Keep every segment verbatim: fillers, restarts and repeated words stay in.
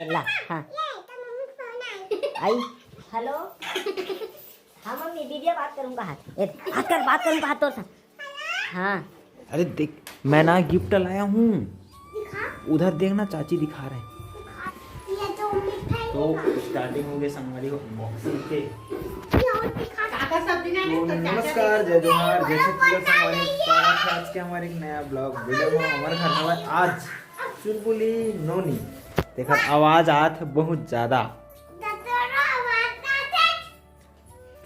ला, हाँ। आई, हेलो। हाँ मम्मी, दीदी बात करूँगा हाथ। ए, हाथ कर, बात करूँगा हाथ तोर से। हाँ। अरे देख, मैं ना गिफ्ट लाया हूँ। दिखा। उधर देखना, चाची दिखा रहे हैं। दिखा। ये तो मिठाई तो दिखा। स्टार्टिंग हो गई संगवारी हो अनबॉक्सिंग के। ये और दिखा। काका सब दिन आने तो तो चाचा नमस्कार, जय जोहार, जय छत्तीसगढ़ संगवारी हो। स्वागत है आज के हमारे एक नया ब्लॉग वीडियो में। हमारे घर हवा आज चुलबुली नोनी। देखा आवाज आत है बहुत ज्यादा। दतोरा आवाज आत है।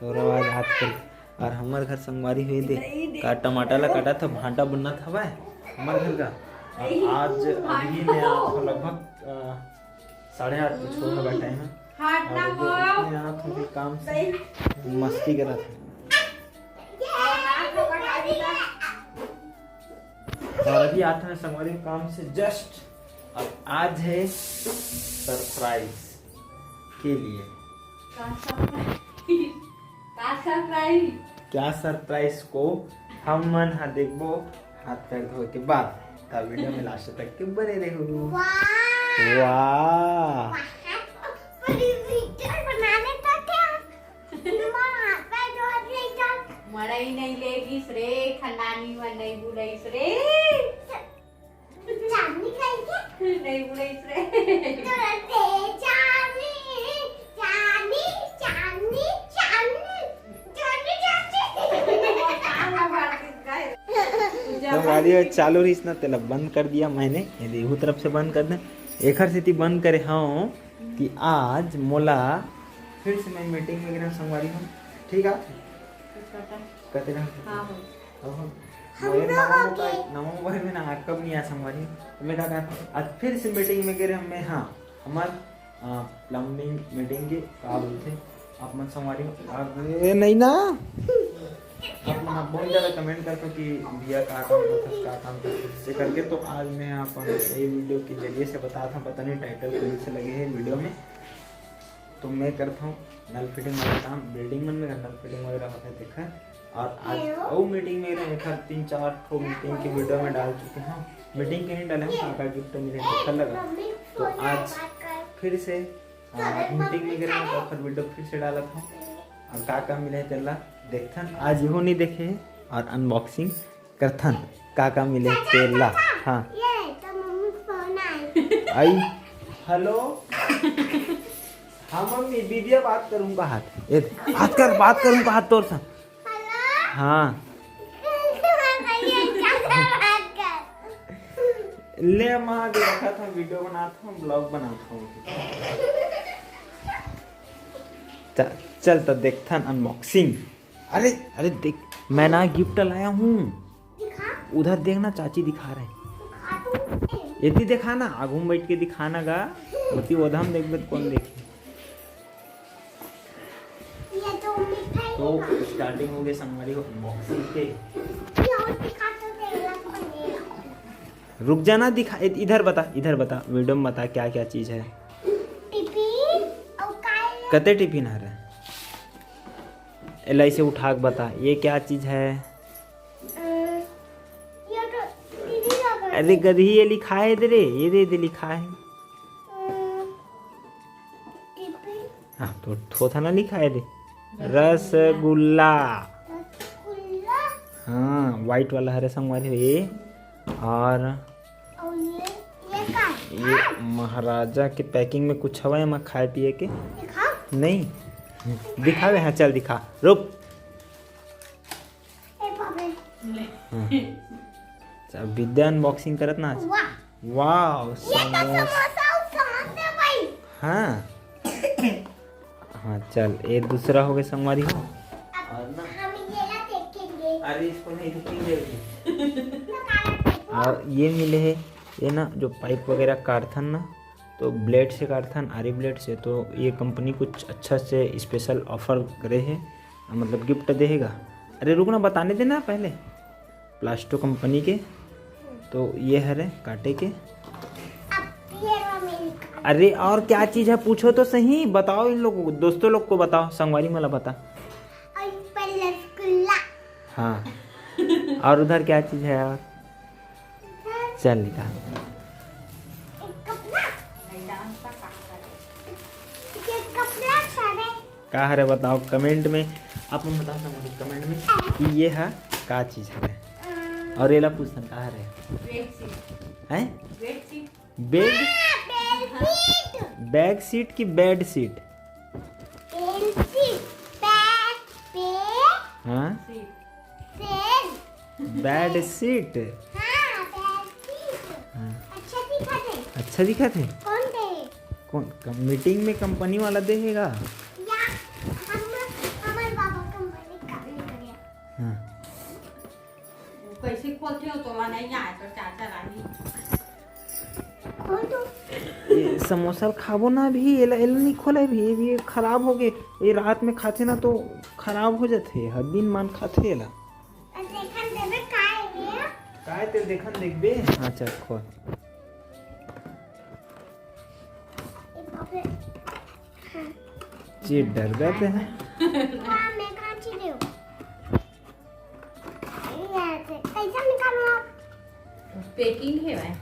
तोर आवाज हाथ कर। और हमर घर संगवारी हुए दे। का टमाटर ला काटत ह, भांटा बुनत हवय हमर घर का। और आज अभी मैं आत हूँ लगभग, अ, साढ़े आठ बजे छोड़ लगा टाइम है। हाथ और ना अभी हो। मैं आत हूँ अभी काम से। मस्ती करत है। और अभी आत हूँ संगवारी काम से जस्ट। और आज है सरप्राइज के लिए। का सरप्राइज? का सरप्राइज? क्या सरप्राइज को हम मन ह देखबो हाथ पैर धोए के बाद। त वीडियो में लास्ट तक के बने रहू। वाह। वाह। वाह, पूरी वीडियो बना लेता क्या? तुम्हारा हाथ पैर धो लेता। मड़ई नहीं लेगिस रे, खंडानी मन नहीं बुलइस रे। चांदनी कहीं के? नहीं बुलइस रे। तुरंते चांदनी, चांदनी, चांदनी, चांदनी, चांदनी, चांदनी। संगवारी हो चालू रहिस ना, तेला बंद कर दिया मैंने। ये दे, एहू तरफ से बंद कर दे। एखर सेती बंद करे हूँ कि आज मोला फिर से मैं मीटिंग वगैरह संगवारी हूँ, ठीक है? कते रहा? हाँ, हो। अब हम हम मोबाइल लोग नवा हो मोबाइल, गए। नवा मोबाइल में ना कब नहीं आया संगवारी। तो मैं का कहा, आज फिर से मीटिंग में गिरे हम, मैं, हाँ, हमार, आ, प्लम्बिंग मीटिंग के का बोलते आप मन संगवारी। अब ये नहीं ना, आप मन बहुत ज़्यादा कमेंट करते हो कि भैया का काम करते हो, का काम करते हो, इससे करके। तो आज मैं आप मन ये वीडियो के जरिए से बता था, पता नहीं टाइटल कौन से लगे है वीडियो में। तो मैं करता हूँ नल फिटिंग वाला काम, बिल्डिंग मन में नल फिटिंग वगैरह होता है, देखा। और आज हेलो। अउ मीटिंग में रहे, एखर तीन चार ठो मीटिंग के वीडियो में डाल चुके हैं। मीटिंग के नहीं डाले हम, का का गिफ्ट मिले, देखा लगा। तो आज फिर से, आ, मीटिंग में गिरे हैं, तो फिर वीडियो फिर से डालत हूँ। और का का मिले है, तेला देखथन। आज इहो नहीं देखे है और अनबॉक्सिंग करथन, का का मिले है, तेला। हाँ। ये तो मम्मी फोन आई। आई, हेलो। हाँ मम्मी, दीदी बात करूँगा हाथ। ए, हाथ कर, बात करूँगा हाथ तोर से। हेलो। हाँ। ले माँ, देखा था, वीडियो बना था, ब्लॉग बना था। चल, चल तो देखथन अनबॉक्सिंग। अरे, अरे देख, मैं ना गिफ्ट लाया हूँ। दिखा। उधर देखना, चाची दिखा रहे हैं। दिखा तो। एती देखा ना, आगू में बैठ के दिखाना गा। ओती ओधम देखबे त कौन देखे। ये तो मिठाई तो दिखा। स्टार्टिंग हो गई संगवारी हो अनबॉक्सिंग के। ये और दिखा तो दे, ये कौन है? रुक जाना, दिखा, इ-, इधर बता, इधर बता, वीडियो में बता क्या क्या चीज़ है। टिफिन और काले। कते टिफिन हरे? एला इसे उठा के बता, ये क्या चीज़ है? अ, ये तो दीदी का बर्थडे। अरे गदही, ये लिखा है दे रे, ये दे दे लिखा है। अ, टिफिन। हाँ, तो थोथा ना लिखा है दे। रसगुल्ला। रसगुल्ला। रसगुल्ला। हाँ, व्हाइट वाला हरे संगवारी हो ये। और और ये, ये का? ये महाराजा के पैकिंग में कुछ हवा है, मैं खाए पिए के। दिखा। नहीं। दिखावे, हाँ, चल दिखा। रुक। ए बाबे। हाँ। अच्छा, विद्या अनबॉक्सिंग करत ना आज। वाह। वाह, ये तो समोसा। समोसा और समोसे भाई। हाँ। हाँ, चल, ये दूसरा हो गया संगवारी हो। अब और ना हम ये ला देखेंगे। अरे, इसको नहीं देखेंगे अभी। तो काला देखो। और ये मिले है, ये ना, जो पाइप वगैरह काटथन ना, तो ब्लेड से काटथन, आरी ब्लेड से। तो ये कंपनी कुछ अच्छा से स्पेशल ऑफर करे है, मतलब गिफ्ट देहेगा। अरे रुक ना, बताने देना पहले। प्लास्टो कंपनी के। तो ये हरे काटे के। अब ये लो मेरी कान। अरे और क्या चीज़ है, पूछो तो सही, बताओ इन लोगों को, दोस्तों लोग को बताओ, संगवारी मला बता। और ऊपर रसगुल्ला। हाँ। और उधर क्या चीज़ है यार? उधर चल निकाल। एक कप ना। ये कपड़ा सारे का हरे बताओ कमेंट में। आप मन बता सकते कमेंट में कि ये हा का चीज हरे। और एला पूछन का हरे? बेडशीट। हैं? Bedsheet. Bed? Bedsheet. Bag seat की बेड सीट? बेडशीट। बैग पे हाँ। सीट। Bad seat. हाँ, बैड सीट। हाँ। अच्छा दिखत हे। अच्छा दिखत हे? कौन दे? कौन कम, मीटिंग में कंपनी वाला दे हे का? या, हम, हमर बाबा कंपनी काम करे। हाँ। वो कैसे खोलते हो तो नहीं आए तो चाचा रानी। ये समोसा खाबो ना अभी, एला एला नहीं खोले अभी, ये भी खराब हो गए। ये रात में खाते ना तो खराब हो जाते, हर दिन मान खाते एला। देखन देबे काय हे? काय ते देखन देखबे? हाँ, चल खोल। ये बाप रे। हाँ। जी, डर गए थे हैं। हाँ, मैं कहाँ चले हूँ? ये ऐसे, कैसे निकालूँ आप? पैकिंग है भाई।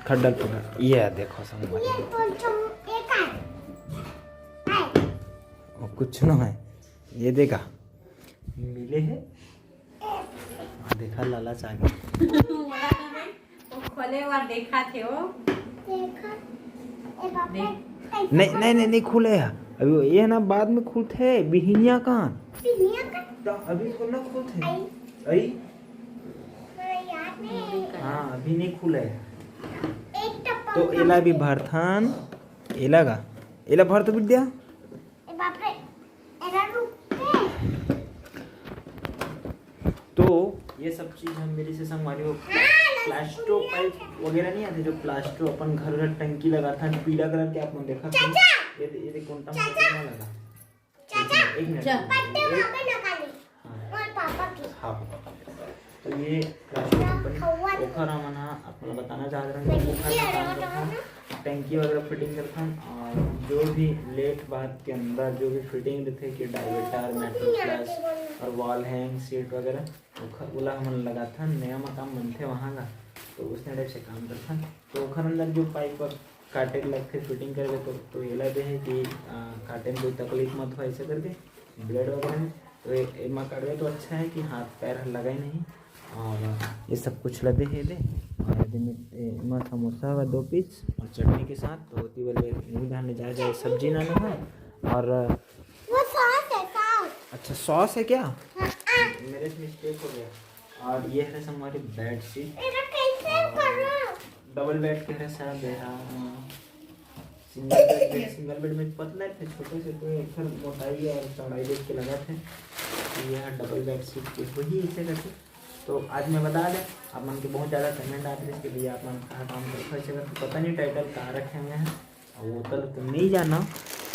खड्डल पकड़। ये देखो संगवारी। ये तो चम-, एक है। है। वो कुछ ना है। ये देखा। मिले है। हाँ, देखा लालच आ गया। वो खोले वर देखा थे वो। देखा। ए बाप रे, देख। कैसे नहीं, खोलते? नहीं, नहीं, नहीं खुले है। अभी ये ना बाद में खुलते हैं, बिहिनिया कान। बिहिनिया कान? तो अभी थोड़ा ना खुलते हैं। आई। आई? हाँ, याद नहीं। हाँ, अभी नहीं खुले है। एक टप्पा तो उठा एला भी के। भरथन, एला का? एला भर तो बिट दिया। ए बाप रे, एला रुक के। तो ये सब चीज हम मेरी से संगवारी हो। हाँ, प्लास्टो पाइप वगैरह नहीं आते, जो प्लास्टो अपन घर घर टंकी लगाता है, पीला कलर के आप मन देखा था? चाचा! ये दे, ये दे, कौन सा चाचा! लगा? चाचा! एक मिनट, एक मिनट। पट्टे वहाँ पे लगा ले। हाँ। और पापा की। हाँ, पापा की। तो ये प्लास्टिक कंपनी, ओखर हमन ह आप मन ल बताना चाहत रहन कि ओखर म काम करथन, टंकी वगैरह फिटिंग करथन और जो भी लेट बाथ के अंदर जो भी फिटिंग रहिथे कि डाइवर्टर, मेटल फ्लश और वॉल हैंग, सीट वगैरह, ओखर ओला हमन लगाथन, नया म काम बनथे वहाँ का, तो उसने टाइप से काम करथन। तो ओखर अंदर जो पाइप काटे के लगथे फिटिंग करबे तो, तो एला दे हे कि, आ, काटे में कोई तकलीफ मत हो ऐसे करके ब्लेड वगैरह में। तो ए-, एमा काटबे तो अच्छा है कि हाथ पैर ह लगे नहीं। और ये सब कुछ ला दे हे दे। और यदि में, ए, एमा समोसा होगा दो पीस और चटनी के साथ, तो ओती वाले मुँह धाने जाए जाए सब्जी ना लेना। और वो सॉस है, सॉस। अच्छा, सॉस है क्या? हाँ, हाँ। मेरे से मिस्टेक हो गया। और ये है हमारी बेड शीट। एला कैसे करूँ? डबल बेड के है सब, ये हा, सिंगल बेड, सिंगल बेड में पतला है, छोटे से तो एक मोटाई और चौड़ाई देख के लगा थे। ये डबल बेड शीट के वही ऐसे करके। तो आज मैं बता दें, आप मन के बहुत ज़्यादा कमेंट आते थे कि भैया आप मन कहाँ काम करते हो, ऐसे करके पता नहीं टाइटल कहाँ रखे हुए हैं, और वो तो तुम नहीं जाना।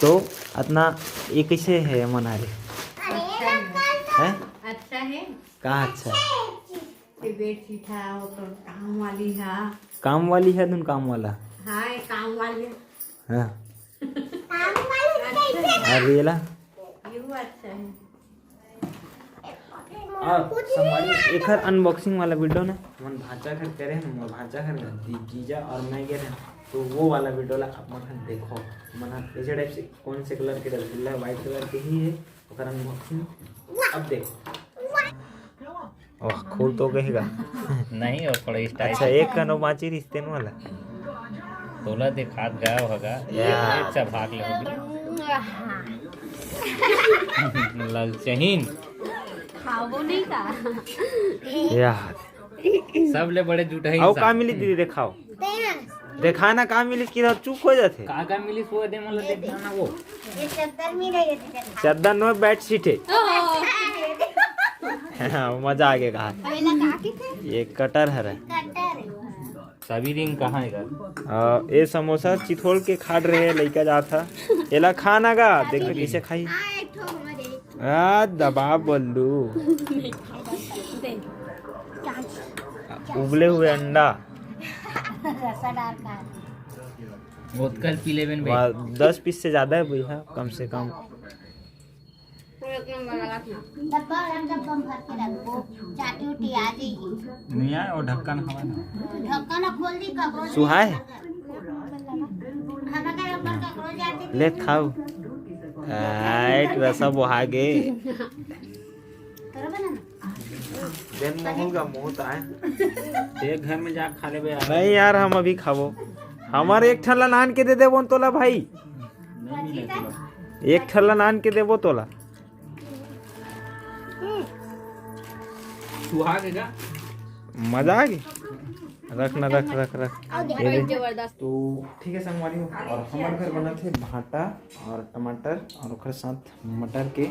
तो इतना ये कैसे है मन आ रही है? अच्छा है। कहाँ अच्छा है? ये बेडशीट है, वो तो काम वाली है। काम वाली है, तुम काम वाला। हाँ, ये काम वाली है। हाँ। काम वाली कैसे? अरे ला। ये वो अच्छा है। और संगवारी, एखर अनबॉक्सिंग वाला वीडियो ना, मन भांचा घर करे हैं, मोर भांचा घर दी-, जीजा और मैं गए हैं, तो वो वाला वीडियो ला आप मन देखो। मन ऐसे टाइप से कौन से कलर के रसगुल्ला है, व्हाइट कलर के ही है, ओकर अनबॉक्सिंग अब देखो। वाह, खुल तो गए गा। नहीं, और थोड़ा स्टाइल। अच्छा, एक कनो बाँची रिश्ते वाला। तोला दिखात गया होगा। या। अच्छा, भाग ले होगी। ललचहीन। खाबो नहीं का? या। सबले बड़े जुटही अउ का इंसान। मिली दीदी, देखाओ। देखा ना, का मिलिस कि चुप हो जाथे। का का मिलिस वो दे, मतलब, देखना ना वो। ये चद्दर मिला, ये चद्दर। चद्दर नो, बेडशीट है। हाँ, मजा आ गया कहा। अबे ना, का के थे? ये कटर हरे। कटर है। सभी दिन कहाँ है घर? आ, ये समोसा चिथोल के खाट रहे, लइका जात था। एला खाना गा, देख तो कैसे खाई। हाँ, एक ठो हमारे। आ, दबा बोलू। दे। उबले हुए अंडा। रसा डाल का। बहुत कल पी लेबे न बे। वाह, दस पीस से ज्यादा है भैया, कम से कम। डब्बा वाला डब्बा में भर के रखबो, चाटी उटी आ जाएगी। नहीं आए, वो ढक्कन हवा ना। ढक्कन खोल दी, ककरो सुहाय। खाना का ऊपर ककरो जाती। ले खाओ। आइट रसा बोहा गे। तोरा बना ना। दिन में होगा, मुंह तो आए। एक घर में जा खा लेबे यार। नहीं यार, हम अभी खाबो। हमारे एक ठन ला नान के दे देबो तोला भाई। नहीं मिले तोला। एक ठन ला नान के देबो तोला। सुहाग है क्या? मजा आ गई। रख ना, रख रख रख। ये दे। जबरदस्त। तो ठीक है संगवारी हो, और हमारे घर बना थे भाटा और टमाटर और ओकर साथ मटर के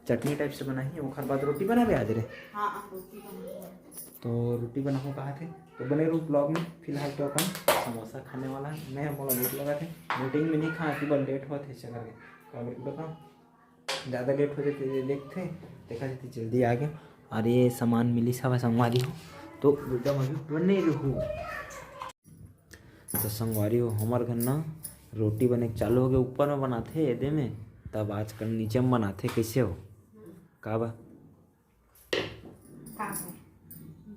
चटनी टाइप से बना ही। ओकर बाद रोटी बनाबे आज रे। हाँ, रोटी बना। तो रोटी बनाहूँ कहा थे, तो बने रहू ब्लॉग में। फिलहाल तो अपन समोसा खाने वाला है। मैं मोला भूख लगा थे, मीटिंग में नहीं खा कि बस लेट हुआ थे, इस चक्कर के। काबर कि बताओ, ज़्यादा लेट हो जाते, ये देखते, देखा जाते जल्दी आ गए। और ये सामान मिली सब संगवारी हो, तो वीडियो में भी बने रहू। तो संगवारी हो, हमार घर ना रोटी बने के चालू हो गए, ऊपर में बनाथे एदे में, तब आजकल नीचे में बनाथे। कैसे हो? का बा? का है?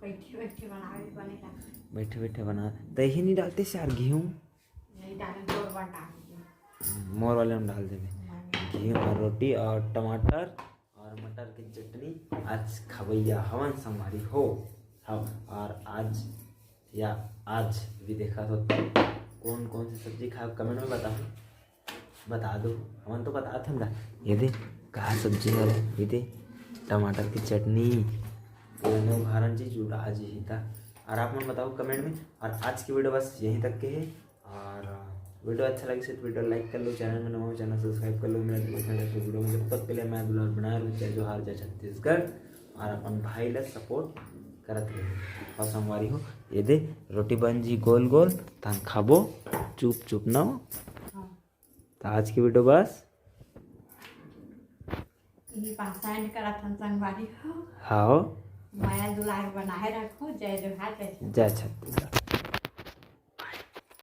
बैठे बैठे बनावे बने का? बैठे बैठे बना, दही नहीं डालते से यार, घी हूँ। नहीं डाले, जोर बन डाल दीजिए। मोर वाले में डाल देबे। घी और रोटी और टमाटर और मटर की चटनी। आज खवैया हवन संगवारी हो। हाँ, और आज या आज भी देखा तो कौन कौन सी सब्जी खाओ, कमेंट में बताओ, बता दो। हमन तो बता थन दा, ये दे का सब्जी है, ये दे टमाटर की चटनी। तो उदाहरण चीज उड़ा जी ही था। और आप मन बताओ कमेंट में। और आज की वीडियो बस यहीं तक के है। और वीडियो अच्छा लगे तो वीडियो लाइक कर लो, चैनल में नवा हो चैनल सब्सक्राइब कर लो। मेरा वीडियो में जब तक के लिए मैं दुलार बनाए रहूँ। जय जोहार, जय छत्तीसगढ़। और अपन भाई ला सपोर्ट करत रहो। और संगवारी हो, ये दे रोटी बन जी गोल गोल, तहन खाबो चुप चुप न। तो आज की वीडियो बस ये पास एंड करत हन संगवारी हो। हाओ। माया दुलार बनाए रखो। जय जोहार, जय छत्तीसगढ़। जय छत्तीसगढ़।